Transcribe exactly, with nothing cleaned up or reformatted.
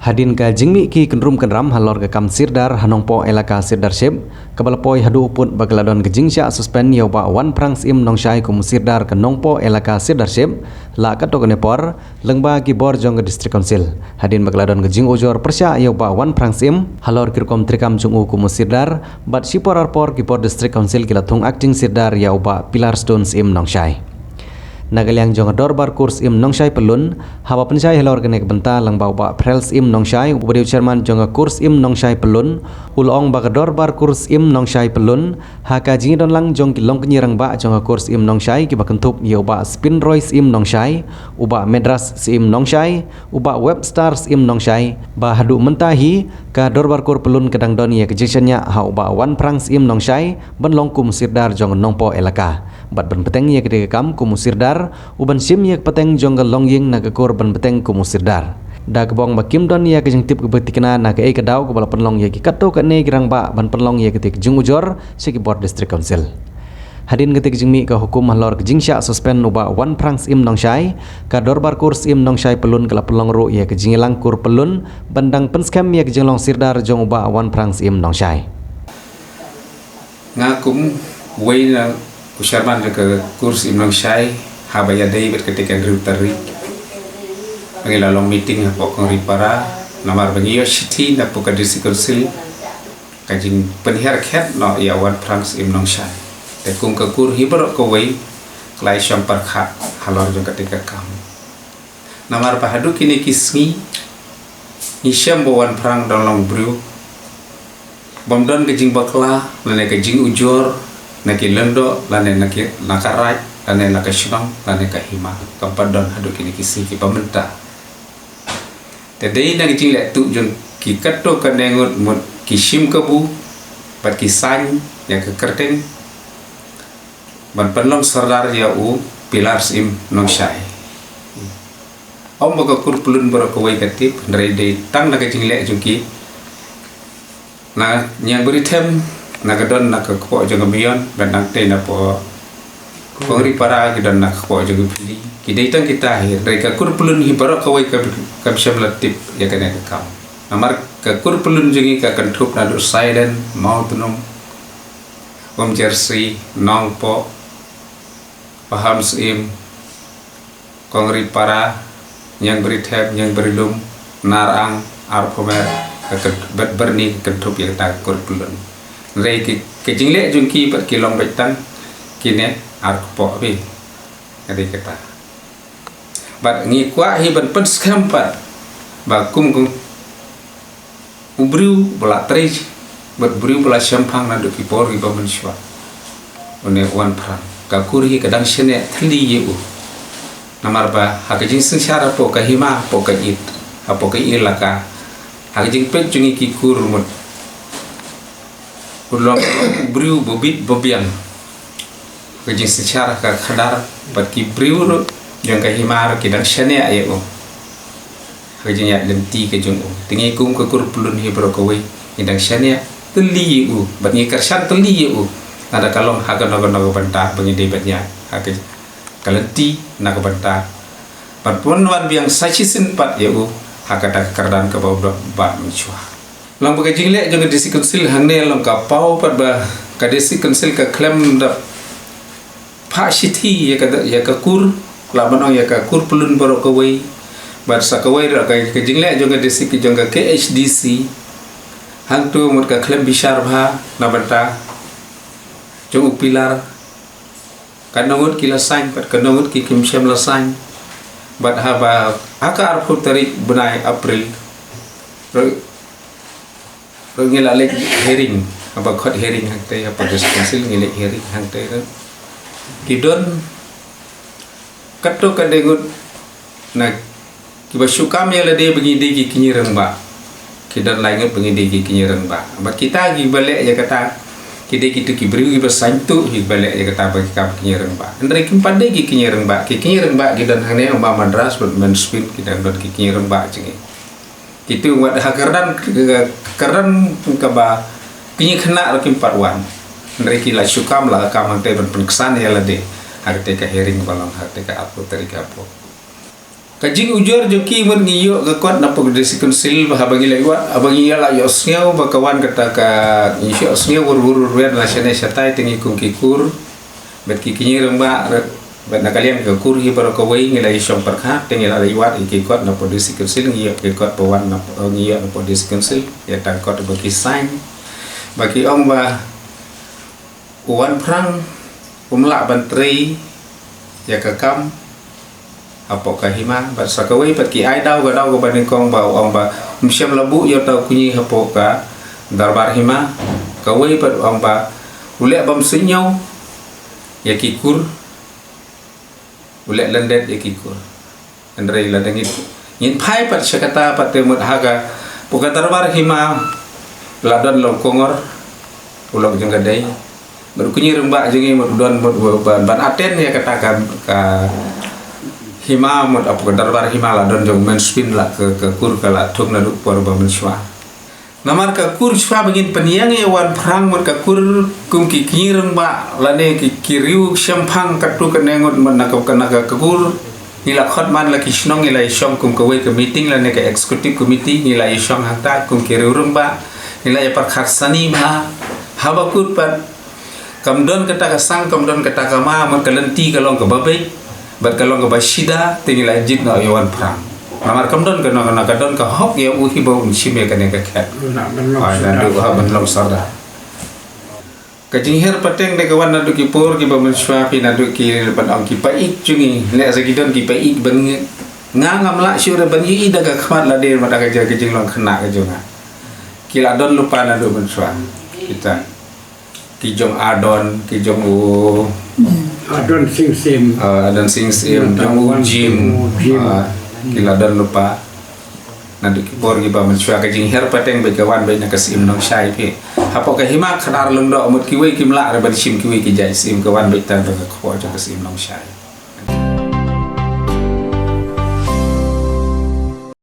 Hadien ka jingmih ki kynrum kynram halor ka kam sirdar ha Nongpoh Elaka Sirdarship, kaba la poi haduh u pud ba ka la don ka jingshah suspend ïa u Bah Wanphrang Syiem Nongshai kum u sirdar ka Nongpoh Elaka Sirdarship, la katto katne por, lyngba ki bor jong ka District Council. Hadien ba ka la don ka jingujor pyrshah ïa u Bah Wanphrang Syiem halor ki rukom treikam jong u kum u sirdar, bad shipor arpor ki bor District Council ki la thung acting sirdar ïa u Bah Pilarstone Syiem Nongshai. Na ka liang jong ka Dorbar Kur Syiem Nongshai Pyllun, haba pynshai halor kane ka bynta lyngba u Bah Phrel Syiem Nongshai, uba dei u chairman jong ka Kur Syiem Nongshai Pyllun, u la ong ba ka Dorbar Kur Syiem Nongshai Pyllun, ha ka jingdon lang jong ki longkñi rangbah jong ka Kur Syiem Nongshai kiba kynthup ïa u Bah Spinroy Syiem Nongshai, u Bah Madras Syiem Nongshai, u Bah Webster Syiem Nongshai, ba haduh mynta hi, ka Dorbar Kur Pyllun ka dang don ïa ka jingshaniah ha u Bah Wanphrang Syiem Nongshai, ban long kum u sirdar jong ka Nongpoh Elaka. Bad ban bteng ïa katei ka kam kum u sirdar, u ban shim ïa ka pateng jong ka longïing na ka kur ban bteng kum u sirdar. Da kaba ong ba kim don ïa ka jingtip kaba thikna na kaei ka daw kaba la pynlong ïa ki katto katne ki rangbah ban pynlong ïa katei ka jingujor sha ki bor District Council. Hadien katei ka jingmih ka hukum halor ka jingshah suspend u Bah Wanphrang Syiem Nongshai, ka Dorbar Kur Syiem Nongshai Pyllun ka la pynlong ruh ïa ka jingïalang kur Pyllun, ban dang pynskhem ïa ka jinglong sirdar jong u Bah Wanphrang Syiem Nongshai. Nga kum uwei na u chairman jong ka Kur Syiem Nongshai, haba ïadei bad katei ka hynriew tarik, ba ngi la long meeting hapoh Kongri Para, namar ba ngi ïoh shithi na poh ka District Council, ka jingpynhiar khet noh ïa u Wanphrang Syiem Nongshai. Te kum ka kur hi baroh kawei, ka la ïashong pyrkhat halor jong katei ka kam. Namar ba haduh kine ki sngi, ngi shem ba u Wanphrang u dang long u briew bym don ka jingbakla, lane ka jingujor, na ki lyngdoh, lane na ki, na ka raid, lane na ka shnong, lane ka hima, kam pat don haduh kine ki sngi kiba mynta. Te dei na ka jingleh tuh jong ki katto katne ngut mut ki shim kabu, bad ki sign ïa ka kyrteng, ban pynlong sirdar ïa u Pilarstone Syiem Nongshai. Ym ba ka kur Pyllun baroh kawei ka tip, hynrei dei tang na ka jingleh jong ki. Na Niangbarithem, na ka don na ka kpoh jong ka Mawïong, bad nangtei na poh Kongri Para ki don na ka kpoh jong ka Phylliew. Ki dei tang kita hi, hynrei ka kur Pyllun hi baroh kawei kam, kam shym la tip ïa kane ka kam. Namar ka kur Pyllun jong ngi ka kynthup naduh Saiden, Mawtnum, Umjersi, Nongpoh, Pahamsyiem, Kongri Para, Niangbarithem, Niangbarilum, Narang, Arphumer, ka kynt-, bad Byrni ka kynthup ïa kata ka kur Pyllun. Hynrei ki, ka jingleh jong ki bad ki long beit tang kine ar kpoh beit. Ka dei kata. Bad ngi kwah hi ban pynskhem pat ba kum kum u briew ba la trei, bad u briew ba la shemphang naduh ki por kiba mynshuwa, une u Wanphrang, ka kur hi ka dang shaniah thylli ïa u. Namar ba ha ka jingsynshar hapoh ka hima, hapoh ka it, hapoh ka ilaka, ha ka jingpeit jong ngi ki kur mut, u long u briew ba bit ba biang. Ka jingsynshar ha ka khadar bad ki briew ruh jong ka hima ruh ki dang shaniah ïa u. Ha ka jingïaid lynti ka jong u. Te ngi kum ka kur Pyllun hi baroh kawei ngi dang shaniah thylli ïa u, bad ngi kyrshan thylli ïa u. Lada ka long ha kano kano ka bynta ba ngi dei ban ïaid ha ka, ka lynti na ka bynta ban pynwan biang sa shisien pat ïa u ha kata ka kyrdan kaba u don bad mynshuwa. Long ba ka jingleh jong ka District Council hangne long ka paw pat ba ka District Council ka khlem da phah shithi ïa ka, ïa ka kur, lah ban ong ïa ka kur Pyllun baroh kawei. Bad sa kawei ruh ka, ka jingleh jong ka district jong ka K H D C. Hangto mut ka khlem bishar bha na bynta jong u Pilar. Katno ngut ki la sign, bad katno ngut ki kim shym la sign. Bad haba ha ka arphew tarik bnai April, ruh, ruh ngi la leit hearing, haba khot hearing hangtei, haba District Council ngi leit hearing hangtei ruh. Ki don katto katne ngut na kiba shu kam ïa lade ba ngi dei ki kñi rangbah. Ki don lai ngut ba ngi dei ki kñi rangbah. Bad kita kiba leh ïa kata, ki dei kito ki briew kiba saiñtuh kiba leh ïa kata ba ki kam kñi rangbah. Hynrei kim pat dei ki kñi rangbah, ki kñi rangbah ki don hangne, u Ma Madras bad u Menswin ki dang don ki kñi rangbah jong ngi. Kito wat ha ka kyrdan, ka kyrdan kaba kñi khynnah ruh kim pat wan. Hynrei ki la shu kam, la kam hangtei ban pynksan ïa lade ha katei ka hearing ba long ha katei ka arphew tarik hapoh Ka jingujor jong ki mut ngi ïoh ka kot na pdeng District Council ba haba ngi la ïoh, haba ngi la ïohsngew ba ka wan kata ka, ngi ïohsngew wur wur wur wer na shane shatai te ngi kum ki kur. Bad ki kñi rangbah, bad na ka liang ka kur hi baroh kawei ngi la ïashong pyrkhat te ngi la ïoh ïa ki kot na pdeng District Council, ngi ïoh ki kot ba wan na, ngi ïoh na pdeng District Council, ïa tang kot ba ki sign. Ba ki ong ba u Wanphrang um lah ban trei ïa ka kam hapoh ka hima, bad sa kawei pat ki ai daw ka daw kaba nyngkong ba u ong ba um shym la buh ïa uta u kñi hapoh ka dorbar hima. Kawei pat u ong ba u leh bym suidñiew ïa ki kur, u leh lyndet ïa ki kur. Hynrei lada ngin, ngin phai pat sha kata pat te mut ha ka, hapoh ka dorbar hima la don la u kongor, u lok jong ka dei. Mut u kñi rangbah jong ngi mut u don mut u ban, ban attend ïa kata ka, ka hima mut hapoh ka dorbar hima la don jong u Mynshuwa, la ka, ka kur ka la thung naduh por ba mynshuwa. Namar ka kur shuwa ba ngin pynïeng ïa u Wanphrang mut ka kur kum ki kñi rangbah lane ki, ki riew shemphang katto katne ngut mut na ka, na ka kur. Ngi la khot man la ki shnong, ngi la ïashong kum kawei ka meeting lane ka executive committee, ngi la ïashong hangta kum ki riew rangbah, ngi la ïapyrkhat sani bha. Haba kut pat kam don kata ka sang, kam don kata ka ma, mut ka lynti ka long kaba beit bad ka long kaba shida, te ngi la jied noh ïa u Wanphrang. Namar kam don kano kano, ka don ka hok ïa u hi ba un shim ïa kane ka khet. Naduh ha ban long sordar. Ka jinghiar pateng de ka wan naduh ki por kiba mynshuwa, phi naduh ki ban ong ki paid jong ngi, lehse ki don ki paid ban ngi, nga ngam lah shuh re ban ïohi da ka khmat lade mut da ka jing, ka jinglong khynnah ka jong nga. Ki la don lypa naduh mynshuwa. Kita ki jong Adon, ki jong u Adon Sing Sim. Ah, Adon Sing Sim, jong u Jim. Ah, ki la don lypa. Naduh ki por kiba mynshuwa. Ka jinghiar pateng bad ka wan bad na ka Syiem Nongshai phi. Hapoh ka hima Khadar Lyngdoh mut kiwei kim lah re ban shim kiwei ki jait syiem, ka wan bad tang ka khubor jong ka Syiem Nongshai.